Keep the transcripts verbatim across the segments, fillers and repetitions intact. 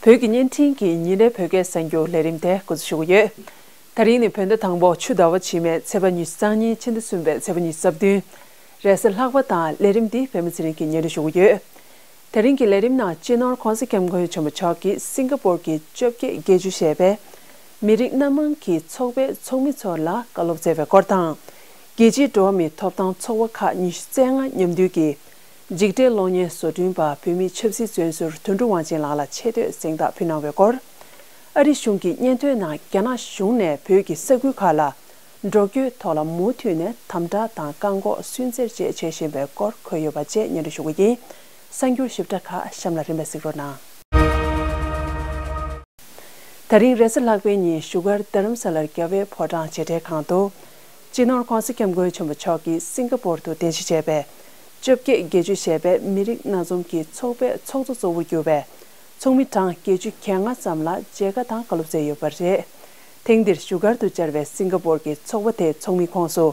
བོད་ཀྱི་བརྙན་འཕྲིན་གྱི་ཉིན་རེའི་བོད་སྐད་གསར་འགྱུར་ལས་རིམ་དེ་འགོ་འཛུགས་ཞུ་གི་ཡོད། ད་རིང་ནི་བོད་ཟླ་དང་པོ་ཆུ་ཟླ་བ་ཕྱི་མའི་ཚེས་པ་ཉི་ཤུ་རྩ་གཉིས། ཕྱི་ཟླ་གསུམ་པའི་ཚེས་པ་ཉི་ཤུ་རྩ་བདུན། རེས་གཟའ་ལྷག་པ་དང་། ལས་རིམ་འདི་པད་མ་ཚེ་རིང་གིས་སྙན་སྒྲོན་ཞུ་གི་ཡོད། ད་རིང་གི་ལས་རིམ་ནང་སྤྱི་ནོར་༧གོང་ས་༧སྐྱབས་མགོན་ཆེན་པོ་མཆོག་གིས་སིང་ག་པོར་གྱི་བཅོ་བརྒྱད་བརྒྱད་ཅུ་ཞེས་པའི་མི་རིགས་སྣ་མང་གི་ཚོགས་པའི་ཚོགས་མི་ཚོ་ལ་བཀའ་སློབ་སྩལ་བའི་སྐོར་དང་། རྒྱལ་སྤྱིའི་འགྲོ་བ་མིའི་ཐོབ་ཐང་ཚོགས་པ་ཁག་ཉི་ཤུ་རྩ་ལྔ་མཉམ་འདུས་ཀྱིས། འཇིགས་བྲལ་གློག་བརྙན་བཟོ་སྐྲུན་པ་བོད་མིའི་ཆབ་སྲིད་བཙོན་ཟུར་དོན་གྲུབ་དབང་ཆེན་ལགས་ལ་ཆེ་བསྟོད་གཟེངས་རྟགས་ཕུལ་གནང་བའི་སྐོར། ཨ་རི་གཞུང་གི་སྙན་ཐོའི་ནང་རྒྱ་ནག་གཞུང་ནས་བོད་ཀྱི་ས་ཁུལ་ཁག་ལ་འགྲོ་སྐྱོད་ཐོག་ལ་མུ་མཐུད་ནས་དམ་དྲག་དང་བཀག་འགོག་སུན་གཙེར་བཅས་བྱེད་བཞིན་པའི་སྐོར་འཁོད་ཡོད་པ་བཅས་སྙན་སྒྲོན་ཞུ་གི་ཡིན། གསར་འགྱུར་ཞིབ་ཕྲ་ཁག་གཤམ་ལ་རིམ་པས་གཟིགས་རོགས་གནང་། ད་རིང་རེས་གཟའ་ལྷག་པའི་ཉིན་བཞུགས་སྒར་རྡ་རམ་ས་ལར་རྒྱལ་བའི་ཕོ་བྲང་མཇལ་འཕྲད་ཁང་དུ། སྤྱི་ནོར་༧གོང་ས་༧སྐྱབས་མགོན་ཆེན་པོ་མཆོག་གིས་སིང་ག་པོར་དུ་རྟེན་གཞི་བྱས་པའི་བཅོ་བརྒྱད་བརྒྱད་ཅུ་ཞེས་པའི་མི་རིགས་སྣ་འཛོམས་ཀྱི་ཚོགས་པའི་ཚོགས་གཙོ་གཙོ་བོར་གྱུར་པའི་ཚོགས་མི་གྲངས་བརྒྱད་ཅུ་གྱ་ལྔ་ཙམ་ལ་མཇལ་ཁ་དང་བཀའ་སློབ་སྩལ་ཡོད་པ་རེད། ཐེངས་འདིར་བཞུགས་སྒར་དུ་བཅར་བའི་སིང་ག་པོར་གྱི་ཚོགས་པ་དེའི་ཚོགས་མིའི་ཁོངས་སུ།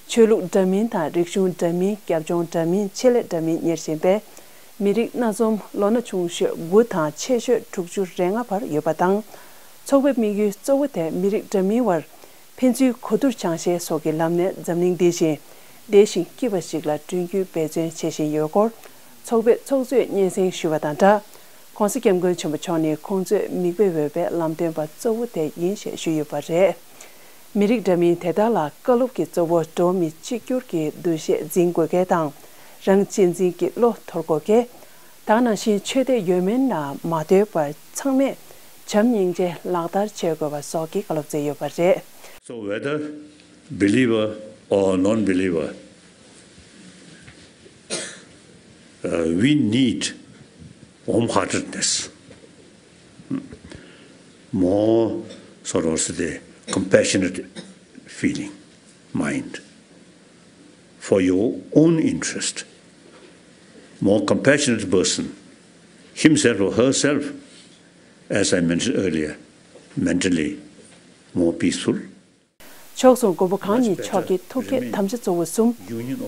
ཆོས་ལུགས་འདྲ་མིན་དང་རིག་གཞུང་འདྲ་མིན། རྒྱབ་ལྗོངས་འདྲ་མིན། ཆེད་ལས་འདྲ་མིན་གཉེར་བཞིན་པའི་མི་རིགས་སྣ་འཛོམས་ལོ་ན་ཆུང་ཤོས་དགུ་དང་ཆེ་ཤོས་དྲུག་ཅུ་རེ་ལྔ་བར་ཡོད་པ་དང་། ཚོགས་པའི་དམིགས་ཡུལ་གཙོ་བོ་དེ་མི་རིགས་འདྲ་མིན་བར་ཕན་ཚུན་གོ་བསྡུར་སྦྱང་བཤད་སོགས་ཀྱི་ལམ་ནས་འཛམ་གླིང་འདི་བཞིན་བདེ་ཞིང་སྐྱིད་པ་ཞིག་ལ་བསྐྲུན་རྒྱུའི་འབད་བརྩོན་བྱེད་བཞིན་ཡོད་སྐོར། ཚོགས་པའི་ཚོགས་གཙོས་སྙན་སེང་ཞུས་པ་དང་སྦྲགས། ༸གོང་ས་༸སྐྱབས་མགོན་ཆེན་པོ་མཆོག་ནི་ཁོང་ཚོས་མིག་དཔེ་འོས་པའི་ལམ་སྟོན་པ་གཙོ་བོ་དེ་ཡིན་ཞེས་ཞུས་ཡོད་པ་རེད། མི་རིགས་འདྲ་མིན་དེ་དག་ལ་བཀའ་སློབ་ཀྱི་གཙོ་བོ་འགྲོ་བ་མི་གཅིག་གྱུར་གྱི་འདུ་ཤེས་འཛིན་དགོས་གལ་དང་། རང་གཅེས་འཛིན་གྱི་བློ་དོར་དགོས་གལ། ད་ག་ནང་བཞིན་ཆོས་དད་ཡོད་མེད་ལ་མ་ལྟོས་པར་ཚང་མས་བྱམས་སྙིང་རྗེ་ལག་བསྟར་བྱེད་དགོས་པ་སོགས་ཀྱི་བཀའ་སློབ་སྩལ་ཡོད་པ་རེད། So whether believer or non-believer, uh, we need warm-heartedness, more sort of the compassionate feeling, mind, for your own interest. More compassionate person, himself or herself, as I mentioned earlier, mentally more peaceful. ཕྱོགས་མཚུངས་མགོན་པོ་གང་ཉིད་མཆོག་གིས་ཐུགས་བསྐྱེད་དམ་བཅའ་གཙོ་བོ་གསུམ།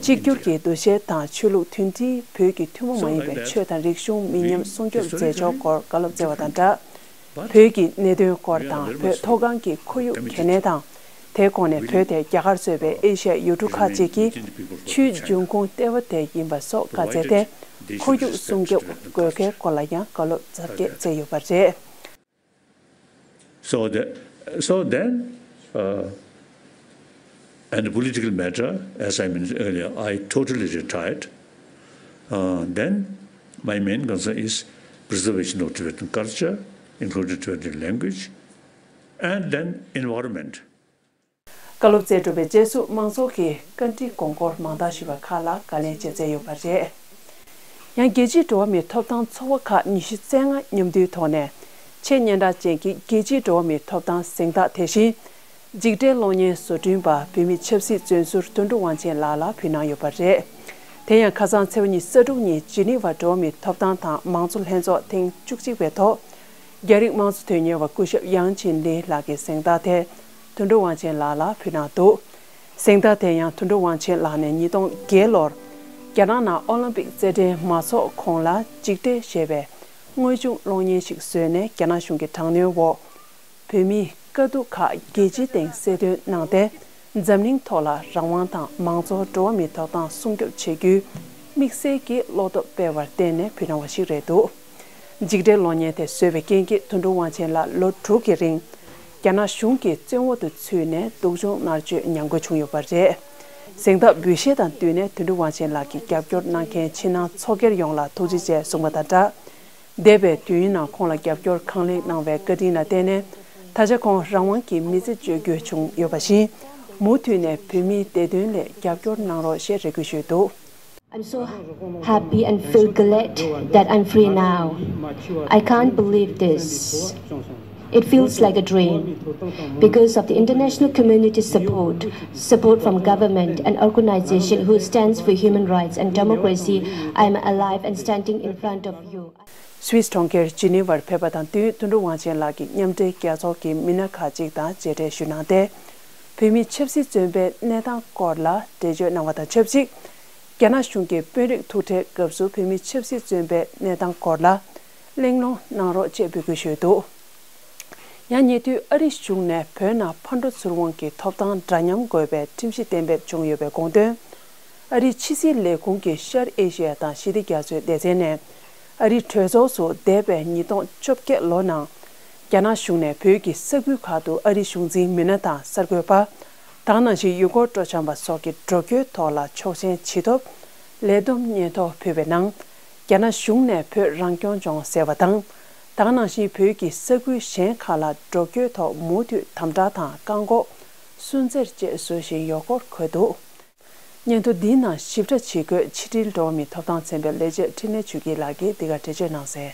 གཅིག་གྱུར་གྱི་འདུ་ཤེས་དང་ཆོས་ལུགས་མཐུན་སྒྲིལ། བོད་ཀྱི་ཐུན་མོང་མ་ཡིན་པའི་ཆོས་དང་རིག་གཞུང་མི་ཉམས་སྲུང་སྐྱོབ་མཛད་ཕྱོགས་སྐོར་བཀའ་སློབ་སྩལ་བ་དང་སྦྲགས། བོད་ཀྱི་གནད་དོན་སྐོར་དང་བོད་མཐོ་སྒང་གི་ཁོར་ཡུག་གལ་གནད་དང་། དེའི་ཁོངས་ནས་བོད་དེ་རྒྱ་གར་གཙོས་པའི་ཨེ་ཤ་ཡའི་ཡུལ་གྲུ་ཁག་ཅིག་གི་ཆུའི་འབྱུང་ཁུངས་ལྟེ་བ་དེ་ཡིན་པ་སོགས་བཀའ་སྩལ་ཏེ། ཁོར་ཡུག་སྲུང་སྐྱོབ་དགོས་གལ་སྐོར་ལ་ཡང་བཀའ་སློབ་ཚབས་བསྐྱེད་སྩལ་ཡོད་པ་རེད། So the, so then, uh, and the political matter, as I mentioned earlier, I totally retired. Uh, then my main concern is preservation of Tibetan culture, including Tibetan language, and then environment. བཀའ་སློབ་སྩལ་གྲུབ་པའི་རྗེས་སུ་མང་ཚོགས་ཀྱིས་བཀའ་འདྲི་དགོངས་སྐོར་མང་དག་ཞུས་པ་ཁག་ལ་བཀའ་ལན་བཅས་སྩལ་ཡོད་པ་རེད། ཡང་རྒྱལ་སྤྱིའི་འགྲོ་བ་མིའི་ཐོབ་ཐང་ཚོགས་པ་ཁག་ཉི་ཤུ་རྩ་ལྔ་མཉམ་འདུས་ཐོག་ནས་ཆེས་སྙན་གྲགས་ཅན་གྱི་རྒྱལ་སྤྱིའི་འགྲོ་བ་མིའི་ཐོབ་ཐང་གཟེངས་རྟགས་དེ་བཞིན། འཇིགས་བྲལ་གློག་བརྙན་བཟོ་སྐྲུན་པ་བོད་མི་ཆབ་སྲིད་བཙོན་ཟུར་དོན་གྲུབ་དབང་ཆེན་ལགས་ལ་ཕུལ་གནང་ཡོད་པ་རེད། དེ་ཡང་ཁ་སང་ཚེས་པ་ཉི་ཤུ་རྩ་དྲུག་ཉིན་ཇི་ནི་ཝར་འགྲོ་བ་མིའི་ཐོབ་ཐང་དང་མང་གཙོ་ལྷན་ཚོགས་ཐེངས་བཅུ་གཅིག་པའི་ཐོག་རྒྱ་རིགས་དམངས་གཙོ་དོན་གཉེར་བ་སྐུ་ཞབས་ཡང་ཆིན་ལི་ལགས་ཀྱིས་གཟེངས་རྟགས་དེ་དོན་གྲུབ་དབང་ཆེན་ལགས་ལ་ཕུལ་གནང་འདུག་གཟེངས་རྟགས་དེ་ཡང་དོན་གྲུབ་དབང་ཆེན་ལགས་ནས་ཉིས་སྟོང་བརྒྱད་ལོར་རྒྱ་ནག་ནང་ཨོ་ལིམ་པིག་རྩེད་འགྲན་མ་འཚོགས་གོང་ལ་འཇིགས་བྲལ་ཞེས་པའི་དངོས་བྱུང་གློག་བརྙན་ཞིག་བཟོས་ནས་རྒྱ་ནག་གཞུང་གི་དྲག་གནོན་འོག་བོད་མིའི་དཀའ་སྡུག་ཁག་རྒྱལ་སྤྱིའི་སྟེང་གསལ་སྟོན་གནང་སྟེ། འཛམ་གླིང་ཐོག་ལ་རང་དབང་དང་མང་གཙོ་འགྲོ་བ་མིའི་ཐོབ་ཐང་སྲུང་སྐྱོབ་བྱེད་རྒྱུའི་དམིགས་བསལ་གྱི་བློ་སྟོབས་སྤེལ་བར་བརྟེན་ནས་ཕུལ་གནང་བ་ཞིག་རེད་འདུག་འཇིགས་བྲལ་གློག་བརྙན་དེ་བཟོས་པའི་རྐྱེན་གྱིས་དོན་གྲུབ་དབང་ཆེན་ལགས་ལོ་དྲུག་གི་རིང་རྒྱ་ནག་གཞུང་གི་བཙོན་འོག་ཏུ་ཚུད་ནས་སྡུག་སྦྱོང་མནར་གཅོད་མྱངས་དགོས་བྱུང་ཡོད་པ་རེད། གཟེངས་རྟགས་འབུལ་བཞེས་དང་བསྟུན་ནས་དོན་གྲུབ་དབང་ཆེན་ལགས་ཀྱི་རྒྱབ་སྐྱོར་གནང་མཁན་ཕྱི་ནང་ཚོགས་སྒེར་ཡོངས་ལ་ཐུགས་རྗེ་ཆེ་གསུངས་པ་དང་སྦྲགས། འདས་པའི་དུས་ཡུན་ནང་ཁོང་ལ་རྒྱབ་སྐྱོར་གང་ལེགས་གནང་བའི་བཀའ་དྲིན་ལ་བརྟེན་ནས་ད་ཆ་ཁོང་རང་དབང་གི་མི་ཚེ་སྤྱོད་རྒྱུ་བྱུང་ཡོད་པ་བཞིན། མུ་མཐུད་ནས་བོད་མིའི་བདེ་དོན་སླད་རྒྱབ་སྐྱོར་གནང་རོགས་ཞེས་རེ་སྐུལ་ཞུས་འདུག I'm so happy and feel glad that I'm free now. I can't believe this. It feels like a dream. Because of the international community's support, support from government and organization who stands for human rights and democracy, I am alive and standing in front of you. སུད་སི་གྲོང་ཁྱེར་ཇི་ནི་ཝར་ཕེབས་པ་དང་བསྟུན་དོན་གྲུབ་དབང་ཆེན་ལགས་ཀྱིས་མཉམ་འབྲེལ་རྒྱལ་ཚོགས་ཀྱི་མི་སྣ་ཁག་ཅིག་དང་མཇལ་འཕྲད་ཞུས་གནང་སྟེ། བོད་མིའི་ཆབ་སྲིད་བཙོན་པའི་གནས་སྟངས་སྐོར་ལ་འགྲེལ་བརྗོད་གནང་བ་དང་ཆབས་ཅིག་རྒྱ་ནག་གཞུང་གི་དཔོན་རིགས་ཐུག་འཕྲད་སྐབས་སུ་བོད་མིའི་ཆབ་སྲིད་བཙོན་པའི་གནས་སྟངས་སྐོར་ལ། གླེང་སློང་གནང་རོགས་ཅེས་འབོད་སྐུལ་ཞུས་འདུག་ཡང་ཉེ་དུས་ཨ་རིའི་གཞུང་ནས་བོད་ནང་ཕར་འགྲོ་ཚུར་འོང་གི་ཐོབ་ཐང་འདྲ་མཉམ་དགོས་པའི་ཁྲིམས་གཞི་གཏན་འབེབས་བྱུང་ཡོད་པའི་དགོངས་དོན། ཨ་རིའི་ཕྱི་སྲིད་ལས་ཁུངས་ཀྱི་ཤར་ཨེ་ཤི་ཡ་དང་ཞི་བདེ་རྒྱ་མཚོའི་སྡེ་ཚན་ནས་ཨ་རིའི་གྲོས་ཚོགས་སུ་འདས་པའི་ཉིས་སྟོང་བཅོ་བརྒྱད་ལོ་ནང་རྒྱ་ནག་གཞུང་ནས་བོད་ཀྱི་ས་ཁུལ་ཁག་ཏུ་ཨ་རིའི་གཞུང་འཛིན་མི་སྣ་དང་གསར་འགོད་པ། དེ་ནང་བཞིན་ཡུལ་སྐོར་སྤྲོ་འཆམ་པ་སོགས་ཀྱི་འགྲོ་སྐྱོད་ཐོག་ལ་ཆོག་མཆན་ཇི་ཐོབ་ལས་བསྡོམས་སྙན་ཐོ་ཕུལ་བའི་ནང་། རྒྱ་ནག་གཞུང་ནས་བོད་རང་སྐྱོང་ལྗོངས་ཟེར་བ་དང་། དེ་ནང་བཞིན་བོད་ཀྱི་ས་ཁུལ་གཞན་ཁག་ལ་འགྲོ་སྐྱོད་ཐོག་མུ་མཐུད་དམ་དྲག་དང་བཀག་འགོག་སུན་གཙེར་བཅས་བཟོ་བཞིན་ཡོད་སྐོར་འཁོད་འདུག་སྙན་ཐོ་འདིའི་ནང་ཞིབ་ཕྲ་ཇི་དགོས་ཕྱི་དྲིལ་འགྲོ་བ་མིའི་ཐོབ་ཐང་ཚན་པའི་ལས་བྱེད་འཕྲིན་ལས་ཆོས་སྐྱིད་ལགས་ཀྱིས་འདི་ག་འགྲེལ་བརྗོད་གནང་གསལ།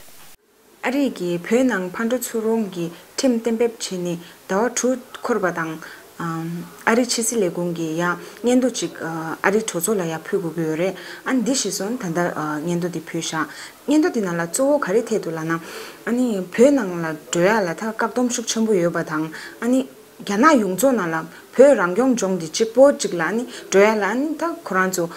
ཨ་རིས་ཀྱིས་བོད་ནང་ཕར་འགྲོ་ཚུར་འོང་གི་ཁྲིམས་གཏན་འབེབས་བྱས་ནས་ཟླ་བ་དྲུག་འཁོར་བ་དང་། ཨ་རིའི་ཕྱི་སྲིད་ལས་ཁུངས་ཀྱིས་ཡང་སྙན་ཐོ་ཅིག་ཨ་རིའི་གྲོས་ཚོགས་ལ་ཡང་ཕུལ་དགོས་ཀྱི་ཡོད་རེད། ཨ་འདི་གཞིར་བཟུང་ད་ལྟ་སྙན་ཐོ་འདི་ཕུལ་བཞག་སྙན་ཐོ་འདི་ནང་ལ་གཙོ་བོ་ག་རེ་འཐད་འདུག་ལབ་ན། ཨ་ནི་བོད་ནང་ལ་འགྲོ་ཡག་ལ་ད་བཀག་སྡོམ་ཤུགས་ཆེན་པོ་ཡོད་པ་དང་། ཨ་ནི་རྒྱ་ནག་ཡོངས་རྫོགས་ནང་ལ་བོད་རང་སྐྱོང་ལྗོངས་འདི་གཅིག་པོ་གཅིག་ལ་ཨ་ནི་འགྲོ་ཡག་ལ་ཨ་ནི་ད་ཁོ་རང་ཚོ་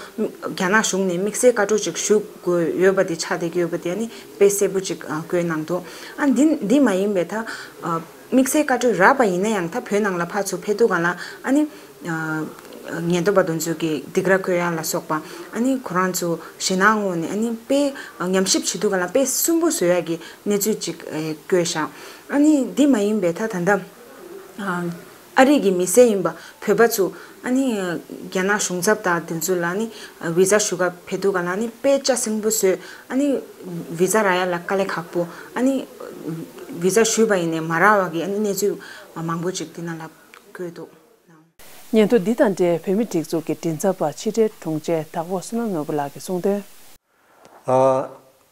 རྒྱ་ནག་གཞུང་ནས་དམིགས་བསལ་བཀའ་འཁྲོལ་ཅིག་ཞུ་དགོས་ཡོད་པ་འདི་ཆགས་བསྡད་ཀྱི་ཡོད་པ་འདི་ཨ་ནི་དཔེ་གསལ་པོ་ཅིག་ཨ་བཀོད་གནང་འདུག་ཨ་འདི་འདི་མ་ཡིན་པའི་ད་ཨ་དམིགས་བསལ་བཀའ་འཁྲོལ་རག་པ་ཡིན་ན་ཡང་ད་བོད་ནང་ལ་ཕར་ཚུར་ཕེབས་དུས་སྒང་ལ་ཨ་ནི་ཨ་ཉེན་རྟོག་པ་དེ་ཚོ་གི་སྡིགས་ར་བསྐུལ་ཡག་ལ་སོགས་པ་ཨ་ནི་ཁོ་རང་ཚོ་ཞེད་སྣང་ངང་ནས་ཨ་ནི་དཔེ་ཉམས་ཞིབ་བྱེད་དུས་སྒང་ལ་དཔེ་སུན་པོ་བཟོ་ཡག་གི་གནས་ཚུལ་ཅིག་ཨེ་བཀོད་བཞག་ཨ་ནི་འདི་མ་ཡིན་པའི་ད་ད་ལྟ་ཨ་ཨ་རི་གི་མི་སེར་ཡིན་པ་བོད་པ་ཚོ་ཨ་ནི་རྒྱ་ནག་གཞུང་ཚབ་དང་དེ་ཚོ་ལ་ཨ་ནི་བི་ཛ་ཞུ་ག་ཕེབས་དུས་སྒང་ལ་ཨ་ནི་དཔེ་ལྕགས་སྲིན་པོ་བཟོས། ཨ་ནི་བི་ཛ་རག་ཡག་ལ་དཀའ་ལས་ཁག་པོ། ཨ་ནི་བི་ཛ་ཞུས་པ་ཡིན་ནའི་མ་རག་པ་གི་ཨ་ནི་གནས་ཚུལ་མང་པོ་ཅིག་འདི་ནང་ལ་བཀོད་འདུག་སྙན་ཐོ་འདི་དང་འབྲེལ་བོད་མིའི་སྒྲིག་འཛུགས་ཀྱི་མགྲིན་ཚབ་པ་ཕྱི་དྲིལ་དྲུང་ཆེ་དྭགས་པོ་བསོད་ནམས་ནོར་བུ་ལགས་ཀྱིས་གསུངས་དོན། ཨ་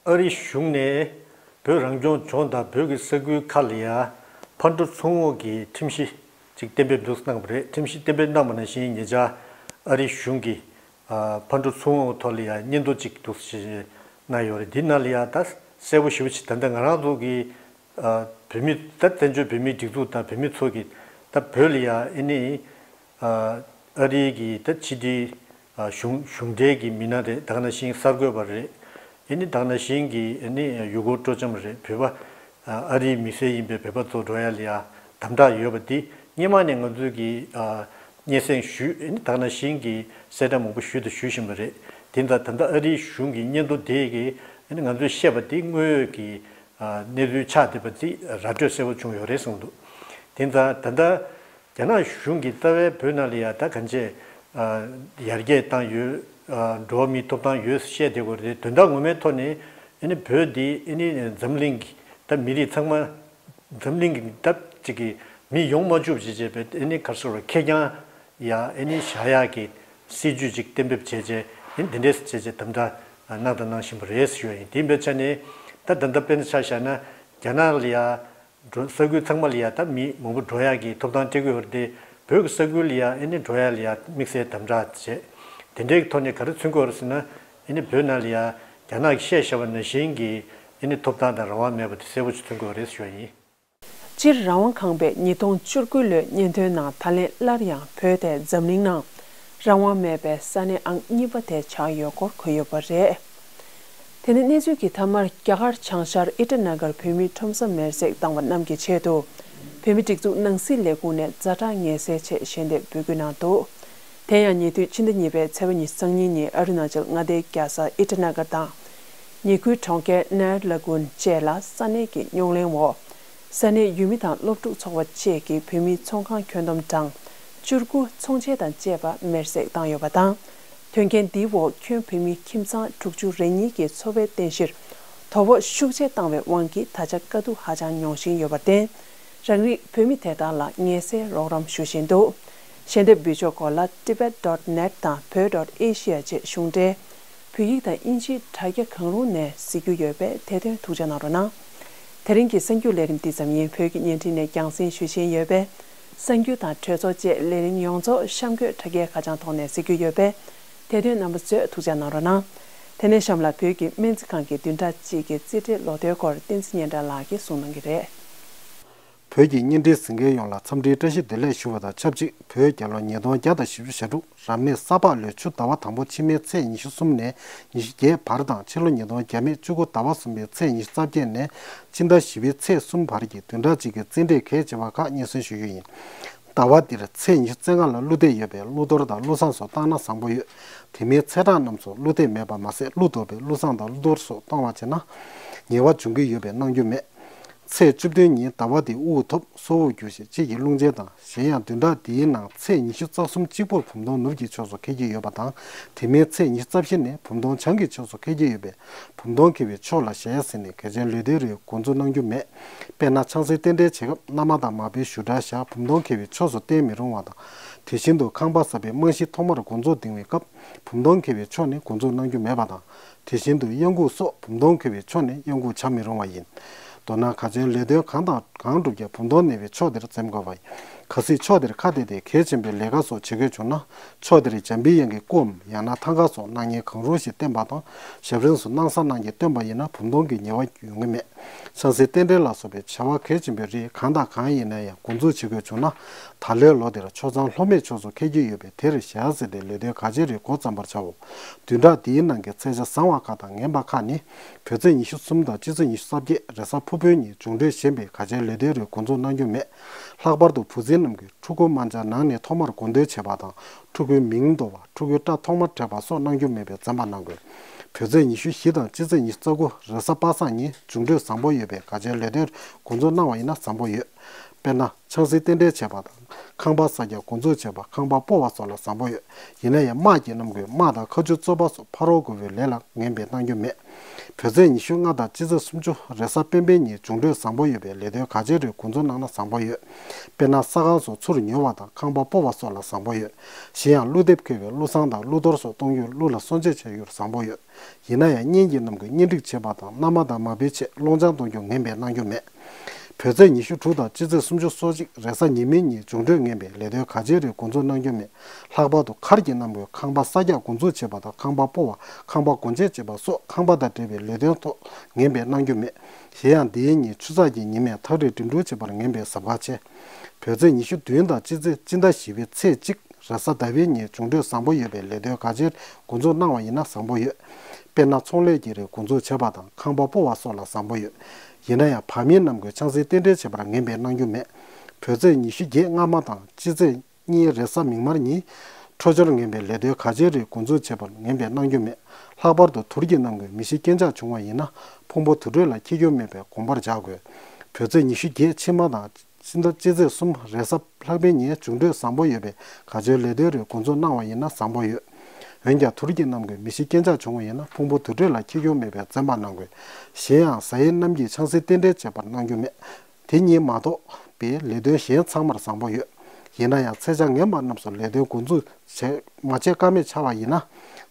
ཨ་རིའི་གཞུང་ནས་བོད་རང་སྐྱོང་ལྗོངས་དང་བོད་ཀྱི་ས་ཁུལ་ཁག་ལ་ཡ་ཕར་འགྲོ་ཚུར་འོང་གི་ཁྲིམས་གཞི་ཅིག་གཏན་འབེབས་འདུག་གནང་བ་རེད། ཁྲིམས་གཞི་གཏན་འབེབས་གནང་བ་ནང་བཞིན་ཉེ་ཆར་ཨ་རིའི་གཞུང་གིས་ཨ་ཕར་འགྲོ་ཚུར་འོང་ཐོག་ལ་ཡ་སྙན་ཐོ་ཅིག་འདུག་ཞེས་གནང་ཡོད་རེད། འདི་ནང་ལ་ཡ་ད་གསལ་པོ་ཞེ་པོ་ཅིག་ད་ལྟ་ང་རང་ཚོ་གི་ཨ་བོད་མི་ད་བཙན་བྱོལ་བོད་མིའི་སྒྲིག་འཛུགས་དང་བོད་མི་ཚོ་གི་ད་བོད་ལ་ཡ་ཨེ་ནི་ཨ་ཨ་རིའི་གི་ད་ཕྱི་དྲིལ་ཨ་གཞུང་གཞུང་འབྲེལ་གྱི་མི་སྣ་རེད། དེ་ག་ནང་བཞིན་གསར་འགོད་པ་རེད། ཨེ་ནི་དེ་ག་ནང་བཞིན་གྱི་ཨེ་ནི་ཡུལ་སྐོར་སྤྲོ་འཆམ་རེད། བོད་པ་ཨ་ཨ་རིའི་མི་སེར་ཡིན་པའི་བོད་པ་ཚོ་འགྲོ་ཡ་ལ་ཡ་དམ་དྲག་ཡོད་པ་འདི་སྔོན་མ་ནས་ང་ཚོས་ཀྱི་ཨ་སྙན་སེང་ཞུས། ཨེ་ནི་དེ་ག་ནང་བཞིན་གྱི་གསལ་བསྒྲགས་མང་པོ་ཞུས་དང་ཞུ་བཞིན་པ་རེད། དེ་ལྟར་ད་ལྟ་ཨ་རིའི་གཞུང་གི་སྙན་ཐོ་དེ་གིས་ཨེ་ནི་ང་ཚོས་བཤད་པ་འདི་དངོས་ཡོད་ཀྱི་ཨ་གནས་ཚུལ་ཆགས་བསྡད་པ་འདི་ར་སྤྲོད་གསལ་པོ་བྱུང་ཡོད་རེད་གསུངས་འདུག་དེ་ལྟར་ད་ལྟ་རྒྱ་ནག་གཞུང་གིས་རྩ་བའི་བོད་ནང་ལ་ཡ་ད་གང་ཅི་ཨ་ཡར་རྒྱས་བཏང་ཡོད། ཨ་འགྲོ་བ་མིའི་ཐོབ་ཐང་ཡོད་བཤད་བསྡད་ཡོད་རེད། དོན་དག་ངོ་མའི་ཐོག་ནས་ཨ་ནི་བོད་འདི་ཨ་ནི་འཛམ་གླིང་གི་ད་མི་རིགས་ཚང་མ་འཛམ་གླིང་གི་ད་ཅིག་གི་མི་ཡོང་མ་བཅུག་བྱས་བྱས་པའི་ཨ་ནི་ག་རེ་ཟེར་ཁེར་རྐྱང་ཡ་ཨ་ནི་བཞག་ཡག་གི་སྲིད་ཇུས་ཅིག་གཏན་འབེབས་བྱས་བྱས་ཨ་ནི་འདི་འདྲས་བྱས་བྱས་དམ་དྲག་གནང་དང་གནང་བཞིན་པ་རེད་ཞུ་ཡ་ཡིན། དེ་ཡིན་པའི་ཆ་ནས་ད་ད་ལྟ་དཔེར་ན་ཆ་བཞག་ན་རྒྱ་ནག་ལ་ཡ། འགྲོ་ས་ཁུལ་ཚང་མ་ལ་ཡ་ད་མི་མང་པོ་འགྲོ་ཡག་གི་ཐོབ་ཐང་སྤྲད་ཀྱི་ཡོད་རེད་དེ། བོད་ཀྱི་ས་ཁུལ་ལ་ཡ་ཨེ་ནི་འགྲོ་ཡག་ལ་ཡ་དམིགས་བསལ་དམ་དྲག་བྱས། དེ་འདྲའི་ཐོག་ནས་ག་རེ་མཚོན་གྱི་ཡོད་རེད་ཟེར་ན། ཨེ་ནི་བོད་ནང་ལ་ཡ་རྒྱ་ནག་གིས་བཤད་བཞག་པ་ནང་བཞིན་གྱི་ཨེ་ནི་ཐོབ་ཐང་དང་རང་དབང་མེད་པ་དེ་གསལ་པོ་ཞིག་མཚོན་གྱི་ཡོད་རེད་ཞུ་བ་ཡིན། སྤྱིར་རང་དབང་ཁང་པས་ཉིས་སྟོང་བཅུ་དགུ་ལོའི་སྙན་ཐོའི་ནང་ད་ལན་སླར་ཡང་བོད་དེ་འཛམ་གླིང་ནང་རང་དབང་མེད་པའི་ས་གནས་ཨང་གཉིས་པ་དེ་ཆགས་ཡོད་སྐོར་འཁོད་ཡོད་པ་རེད། དེ་ནས་གནས་ཚུལ་གྱི་མཐའ་མར། རྒྱ་གར་བྱང་ཤར་ཨི་ཊ་ན་གར་བོད་མིའི་ཁྲོམ་ས་མེར་སྲེག་བཏང་བ་རྣམས་ཀྱི་ཆེད་དུ། བོད་མིའི་སྒྲིག་འཛུགས་ནང་སྲིད་ལས་ཁུངས་ནས་ཛ་དྲག་ངལ་སེལ་ཆེད་ཞལ་འདེབས་འབོད་སྐུལ་གནང་འདུག་དེ་ཡང་ཉེ་དུས་ཕྱི་ཟླ་གཉིས་པའི་ཚེས་པ་ཉི་ཤུ་རྩ་གཉིས་ཉིན་ཨ་རུ་ན་ཅལ་མངའ་སྡེའི་རྒྱལ་ས་ཨི་ཊ་ན་གར་དང་། ཉེ་ཁུལ་གྲོང་ཁྱེར་ནཱར་ལ་གུན་བཅས་ལ་ས་གནས་ཀྱི་རྙོག་གླེང་འོག་ས་གནས་ཡུལ་མི་དང་སློབ་ཕྲུག་ཚོགས་པ་བཅས་ཀྱིས་བོད་མིའི་ཚོང་ཁང་ཁྱོན་བསྡོམས་གྲངས་བཅུ་དགུ་ཚོང་ཆས་དང་བཅས་པ་མེར་སྲེག་བཏང་ཡོད་པ་དང་། དོན་རྐྱེན་འདིའི་འོག་ཁྱོན་བོད་མི་ཁྱིམ་ཚང་དྲུག་ཅུ་རེ་གཉིས་ཀྱི་འཚོ་བའི་རྟེན་གཞིར་དོ་ཕོག་ཤུགས་ཆེ་བཏང་བའི་དབང་གིས་ད་ཆ་དཀའ་སྡུག་ཧ་ཅང་མྱོང་བཞིན་ཡོད་པར་བརྟེན། རང་རིགས་བོད་མི་དེ་དག་ལ་ངལ་སེལ་རོགས་རམ་ཞུ་བཞིན་འདུག་ཞལ་འདེབས་འབུལ་ཕྱོགས་སྐོར་ལ་tibet dot net དང་བོད་dot asia བཅས་གཞུང་འབྲེལ་བོད་ཡིག་དང་དབྱིན་ཇིའི་དྲ་རྒྱ་གང་རུང་ནས་གཟིགས་རྒྱུ་ཡོད་པས་དེ་དོན་ཐུགས་རྗེ་གནང་རོགས་གནང་། དེ་རིང་གི་གསར་འགྱུར་ལས་རིམ་འདི་ཙམ་ཡིན། བོད་ཀྱི་བརྙན་འཕྲིན་ནས་རྒྱང་སྲིང་ཞུ་བཞིན་ཡོད་པས། གསར་འགྱུར་དང་གྲོས་ཚོགས་བཅས་ལས་རིམ་ཡོངས་རྫོགས་གཤམ་འཁོད་དྲ་རྒྱའི་ཁ་བྱང་ཐོག་ནས་གཟིགས་རྒྱུ་ཡོད་པས། དེ་དོན་རྣམ་པ་ཚོས་ཐུགས་རྗེ་གནང་རོགས་གནང་། དེ་ནས་གཤམ་ལ་བོད་ཀྱི་སྨན་རྩིས་ཁང་གི་བདུན་ཕྲག་གཅིག་གི་རྩིས་ཁྲའི་ལོ་ཐོའི་སྐོར་བསྟན་འཛིན་སྙན་གྲགས་ལགས་ཀྱིས་གསུང་གནང་གི་རེད། བོད་ཀྱི་བརྙན་འཕྲིན་གཟིགས་མཁན་ཡོངས་ལ་འཚམས་འདྲིའི་བཀྲ་ཤིས་བདེ་ལེགས་ཞུ་བ་དང་ཆབས་ཅིག་བོད་རྒྱལ་ལོ་ཉིས་སྟོང་བརྒྱ་དང་བཞི་བཅུ་ཞེ་དྲུག་རབ་གནས་ས་ཕག་ལོའི་ཆུ་ཟླ་བ་དང་པོ་ཕྱི་མའི་ཚེས་ཉི་ཤུ་གསུམ་ནས་ཉི་ཤུ་བརྒྱད་བར་དང་ཕྱི་ལོ་ཉིས་སྟོང་བརྒྱ་མེད་བཅུ་དགུ་ཟླ་བ་གསུམ་པའི་ཚེས་ཉི་ཤུ་རྩ་བརྒྱད་ནས་སྤྱི་ཟླ་བཞི་པའི་ཚེས་གསུམ་བར་གྱི་བདུན་ཕྲག་གཅིག་གི་རྩེད་འགྲན་གལ་ཆེ་བ་ཁག་སྙན་སེང་ཞུ་རྒྱུ་ཡིན། ཟླ་བ་འདིར་ཚེས་ཉི་ཤུ་རྩ་ལྔ་ལ་ཀླུ་འདས་ཡོད་པས་ཀླུ་གཏོར་དང་ཀླུ་བསངས་སོགས་བཏང་ན་བཟང་པོ་ཡོད། དེ་མིན་ཚེས་གྲངས་རྣམས་སུ་ཀླུ་འདས་མེད་པ་མ་ཟད་ཀླུ་གཏོར་བས་ཀླུ་བསངས་དང་ཀླུ་གཏོར་སོགས་བཏང་བ་བྱས་ན། ཉེས་པ་འབྱུང་གི་ཡོད་པས་གནང་རྒྱུ་མེད། ཚེས་བཅུ་བདུན་ཉིན་ཟླ་བ་འདི་དབུགས་ཐོབ་སྲོག་དབུགས་རྒྱུ་ཞེས་དཔྱིད་ཀྱི་རླུང་ཆེན་དང་གཞན་ཡང་བདུན་ཕྲག་འདིའི་ནང་ཚེས་ཉི་ཤུ་རྩ་གསུམ་གཅིག་པུར་བུམ་སྟོང་ནུབ་ཀྱི་ཕྱོགས་སུ་འཁེལ་གྱི་ཡོད་པ་དང་། དེ་མིན་ཚེས་ཉི་ཤུ་རྩ་བཞི་ནས་བུམ་སྟོང་བྱང་གི་ཕྱོགས་སུ་འཁེལ་གྱི་ཡོད་པས་བུམ་སྟོང་འཁེལ་བའི་ཕྱོགས་ལ་ཞལ་ཟས་ནས་གལ་ཆེན་ལུས་རྟེན་རེ་འགོ་འཛུགས་གནང་རྒྱུ་མེད། དཔེར་ན་ཆང་སའི་རྟེན་འབྲེལ་བྱེད་སྐབས་མནའ་མ་དང་མ་པའི་བཞུགས་གྲལ་བཞག་བུམ་སྟོང་འཁེལ་བའི་ཕྱོགས་སུ་བསྟན་མི་རུང་བ་དང་། དེ་བཞིན་དུ་ཁང་པ་གསར་པའི་རྨང་གཞི་ཐོག་མར་འགོ་འཛུགས་འདིང་བའི་སྐབས་བུམ་སྟོང་འཁེལ་བའི་ཕྱོགས་ནས་འགོ་འཛུགས་གནང་རྒྱུ་མེད་པ་དང་། དེ་བཞིན་དུ་གཡང་འགུགས་སོགས་བུམ་སྟོང་འཁེལ་བའི་ཕྱོགས་ནས་གཡང་འགུགས་བྱ་མི་རུང་བ་ཡིན། མདོར་ན་གལ་ཆེན་ལས་དོན་གང་དང་གང་བསྒྲུབ་ཀྱང་བུམ་སྟོང་གནས་པའི་ཕྱོགས་དེར་འཛེམ་དགོས་པ་ཡིན། གལ་སྲིད་ཕྱོགས་དེར་ཁ་གཏད་དེ་གལ་ཆེན་པོའི་ལས་ཀ་སོགས་བྱེད་དགོས་བྱུང་ན། ཕྱོགས་དེར་འཇམ་པའི་དབྱངས་ཀྱི་སྐུའམ་ཡང་ན་ཐང་ག་སོགས་གནང་མཁན་གང་རུང་ཞིག་བསྟེན་པ་དང་ཞབས་རིམ་སོགས་གནང་ས་གནང་རྐྱེན་བསྟེན་པ་ཡིན་ན་བུམ་སྟོང་གི་ཉེས་པ་ཡོང་གི་མེད། ཆང་སའི་རྟེན་འབྲེལ་ལ་སོགས་པའི་བྱ་བ་གལ་ཆེན་པོའི་རིགས་གང་དང་གང་ཡིན་ན་ཡང་འགོ་འཛུགས་བྱེད་དགོས་བྱུང་ན། ད་ལོའི་ལོ་དེར་ཆོས་ཚང་ལྷོ་སྨད་ཕྱོགས་སུ་འཁེལ་གྱི་ཡོད་པས་དེར་ཞལ་གཟིགས་ཏེ་ལས་དོན་གལ་ཆེན་རེ་འགོ་བརྩམ་པར་བྱའོ། བདུན་ཕྲག་འདིའི་ནང་གི་ཚེས་ཆ་བཟང་བ་ཁག་དང་ངན་པ་ཁག་ནི། བོད་ཚེས་ཉི་ཤུ་གསུམ་དང་སྤྱི་ཚེས་ཉི་ཤུ་རྩ་བརྒྱད་རེས་གཟའ་ཕུར་བུའི་ཉིན་མཇུག་འབྲས་གཞན་པའི་གལ་ཆེན་ལས་དོན་རེ་འགོ་འཛུགས་གནང་རྒྱུ་མེད། ལྷག་པར་དུ་བུ་བཙའ་རྣམས་ཀྱིས་ཕྲུ་གུ་དམར་འབྱར་ནང་ནས་ཐོག་མར་འགོ་འདོན་བྱེད་པ་དང་ཕྲུ་གུའི་མིང་འདོགས་པ། ཕྲུ་གུའི་སྐྲ་ཐོག་མར་བྲེག་པ་སོགས་གནང་རྒྱུ་མེད་པའི་འཛེམ་པ་གནང་དགོས། བོད་ཚེས་ཉི་ཤུ་བཞི་དང་སྤྱི་ཚེས་ཉི་ཤུ་རྩ་དགུ་རེས་གཟའ་པ་སངས་ཉིན་མཇུག་འབྲས་བཟང་པོ་ཡོད་པས་གལ་ཆེན་ལས་དོན་འགོ་འཛུགས་གནང་བ་ཡིན་ན་བཟང་པོ་ཡོད། དཔེར་ན། ཆང་སའི་རྟེན་འབྲེལ་བྱེད་པ་དང་། ཁང་པ་གསར་རྒྱག་འགོ་འཛུགས་བྱེད་པ། ཁང་པ་སྤོ་བ་སོགས་ལ་བཟང་པོ་ཡོད། ཡིན་ན་ཡང་དམག་གི་རྣམ་ཀུན་དམག་དང་མཁའ་སྤྱོད་རྩོད་པ་སོགས་ཕ་རོལ་འགུལ་བའི་ལས་ལ་ངན་པའི་གནང་རྒྱུ་མེད། བོད་ཚེས་ཉི་ཤུ་ལྔ་དང་སྤྱི་ཚེས་སུམ་ཅུ་རེས་གཟའ་སྤེན་པའི་ཉིན་མཇུག་འབྲས་བཟང་པོ་ཡོད་པས་ལས་དོན་གལ་ཆེན་རེ་འགོ་འཛུགས་གནང་ན་བཟང་པོ་ཡོད། དཔེར་ན་ས་ཁང་སོགས་ཚུར་ཉོ་བ་དང་ཁང་པ་སྤོ་བ་སོགས་ལ་བཟང་པོ་ཡོད། གཞན་ཡང་ཀླུ་འདེབས་འཁེལ་བའི་ཀླུ་བསངས་དང་ཀླུ་གཏོར་སོགས་གཏོང་རྒྱུར་ཀླུ་ལ་གསོལ་འདེབས་བྱ་རྒྱུར་བཟང་པོ་ཡོད། ཡིན་ན་ཡང་གཉེན་གྱི་རྣམ་ཀུན་གཉེན་སྒྲིག་བྱེད་པ་དང་མནའ་མ་དང་མ་པའི་ཆེད་སློང་ཆང་གཏོང་རྒྱུ་ངན་པའི་གནང་རྒྱུ་མེད། བོད་ཚེས་ཉི་ཤུ་དྲུག་དང་སྤྱི་ཚེས་སུམ་ཅུ་སོ་གཅིག་རེས་གཟའ་ཉི་མའི་ཉིན་མཇུག་འབྲས་ངན་པས་ལས་དོན་གལ་ཆེན་རེ་འགོ་འཛུགས་གནང་རྒྱུ་མེད། ལྷག་པར་དུ་མཁར་གྱི་རྣམ་ཀུན་ཁང་པ་གསར་རྒྱག་འགོ་འཛུགས་བྱེད་པ་དང་ཁང་པ་སྤོ་བ། ཁང་པ་སྒོ་འབྱེད་བྱེད་པ་སོགས་ཁང་པ་དང་འབྲེལ་བའི་ལས་དོན་ཐོག་ངན་པའི་གནང་རྒྱུ་མེད། གཞན་ཡང་འདིའི་ཉིན་ཆུ་ཚགས་ཀྱི་ཉི་མས་ཐག་རིང་འགྲིམ་འགྲུལ་བྱེད་པར་ངན་པའི་གཟབ་གལ་ཆེ། བོད་ཚེས་ཉི་ཤུ་བདུན་དང་སྤྱི་ཚེས་སྤྱི་ཟླ་བཞི་པའི་ཚེས་གཅིག་རེས་གཟའ་ཟླ་བའི་ཉིན་མཇུག་འབྲས་བཟང་པོ་ཡོད་པའི་ལས་དོན་གལ་ཆེན་འགོ་འཛུགས་གནང་བ་ཡིན་ན་བཟང་པོ་ཡོད། དཔེར་ན་ཚོང་ལས་ཀྱི་རིགས་འགོ་འཛུགས་བྱེད་པ་དང་ཁང་པ་སྤོ་བ་སོགས་ལ་བཟང་པོ་ཡོད། ཡིན་ན་ཡང་བར་མིའི་རྣམ་ཀུན་ཆང་སའི་རྟེན་འབྲེལ་བྱེད་པར་ངན་པའི་གནང་རྒྱུ་མེད། བོད་ཚེས་ཉི་ཤུ་བརྒྱད་སྔ་མ་དང་སྤྱི་ཚེས་གཉིས་རེས་གཟའ་མིག་དམར་ཉིན། འཕྲོད་སྦྱོར་ངན་པའི་ལས་དོན་གལ་ཆེན་རིགས་འགོ་འཛུགས་བྱེད་པར་ངན་པའི་གནང་རྒྱུ་མེད། ལྷག་པར་དུ་དུར་གྱི་རྣམ་ཀུན་མི་ཤི་རྐྱེན་ཆག་བྱུང་བ་ཡིན་ན་ཕུང་པོ་དུར་ཁྲོད་ལ་འཁྱེར་རྒྱུ་མེད་པས་དགོངས་པར་འཇགས་དགོས། བོད་ཚེས་ཉི་ཤུ་བརྒྱད་ཕྱི་མ་དང་། ཕྱི་ཟླ་སྤྱི་ཚེས་གསུམ་རེས་གཟའ་ལྷག་པའི་ཉིན་མཇུག་འབྲས་བཟང་པོ་ཡོད་པས་གལ་ཆེའི་ལས་དོན་རེ་འགོ་འཛུགས་གནང་བ་ཡིན་ན་བཟང་པོ་ཡོད། འོན་ཀྱང་དུར་གྱི་རྣམ་ཀུན་མི་ཤི་རྐྱེན་ཆག་བྱུང་བ་ཡིན་ན་ཕུང་པོ་དུར་ཁྲོད་ལ་འཁྱེར་རྒྱུ་མེད་པས་འཛེམ་པ་གནང་དགོས། གཞན་ཡང་གཟའ་ཡི་གནམ་གྱིས་ཆང་སའི་རྟེན་འབྲེལ་བྱེད་པར་གནང་རྒྱུ་མེད། དེ་གཉིས་མ་གཏོགས་པའི་ལས་དོན་གཞན་ཚང་མར་བཟང་པོ་ཡོད། ཡིན་ན་ཡང་ཚེས་ཆ་ངན་པ་རྣམས་སུ་ལས་དོན་འགོ་འཛུགས་བྱེད་མ་བྱེད་ཀ་མེད་ཆགས་པ་ཡིན་ན།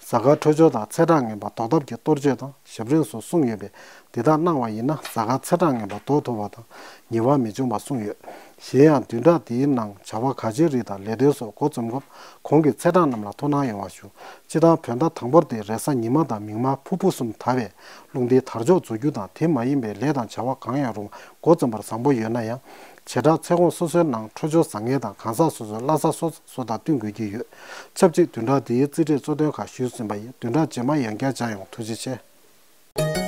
གཟའ་སྐར་འཕྲོད་སྦྱོར་དང་ཚེས་གྲངས་ངན་པ་ཟློག་ཐབས་ཀྱི་གཏོར་མཆོད་དང་ཞབས་རིམ་སོགས་གསུངས་ཡོད་པས། དེ་དག་གནང་བ་ཡིན་ན་གཟའ་སྐར་ཚེས་གྲངས་ངན་པ་ཟློག་ཐུབ་པ་དང་ཉེས་པ་མི་འབྱུང་བ་གསུངས་ཡོད། གཞན་ཡང་བདུན་ཕྲག་འདིའི་ནང་བྱ་བ་གལ་ཆེའི་རིགས་དང་ལས་དོན་སོགས་འགོ་རྩོམ་སྐབས་གོང་གི་ཚེས་གྲངས་རྣམས་ལ་ཐུགས་སྣང་ཡོང་བ་ཞུ། སྤྱིར་བཏང་བོད་ཟླ་དང་པོར་དེ་རེས་གཟའ་ཉི་མ་དང་མིག་དམར་ཕུར་བུ་གསུམ་དར་བས། རླུང་ལྡན་དར་ལྕོག་འཛུགས་རྒྱུ་དང་དེ་མ་ཡིན་པའི་ལས་དང་བྱ་བ་གང་ཡང་རུང་འགོ་རྩོམ་པར་བཟང་པོ་ཡོད་ན་ཡང་། བྱེ་བྲག་ཚེས་གོང་སོ་སོའི་ནང་འཕྲོད་སྦྱོར་བཟང་ངན་དང་གང་ཟག་སོ་སོའི་བླ་གཟའ་སོ་སོ་དང་བསྟུན་དགོས་ཀྱི་ཡོད། ཆབས་ཅིག་བདུན་ཕྲག་འདིའི་རྩིས་འབྲས་གཙོ་དོན་ཁག་ཞུས་ཟིན་པ་ཡིན། བདུན་ཕྲག་རྗེས་མ་ཡང་བསྐྱར་མཇལ་ཡོང་། ཐུགས་རྗེ་ཆེ།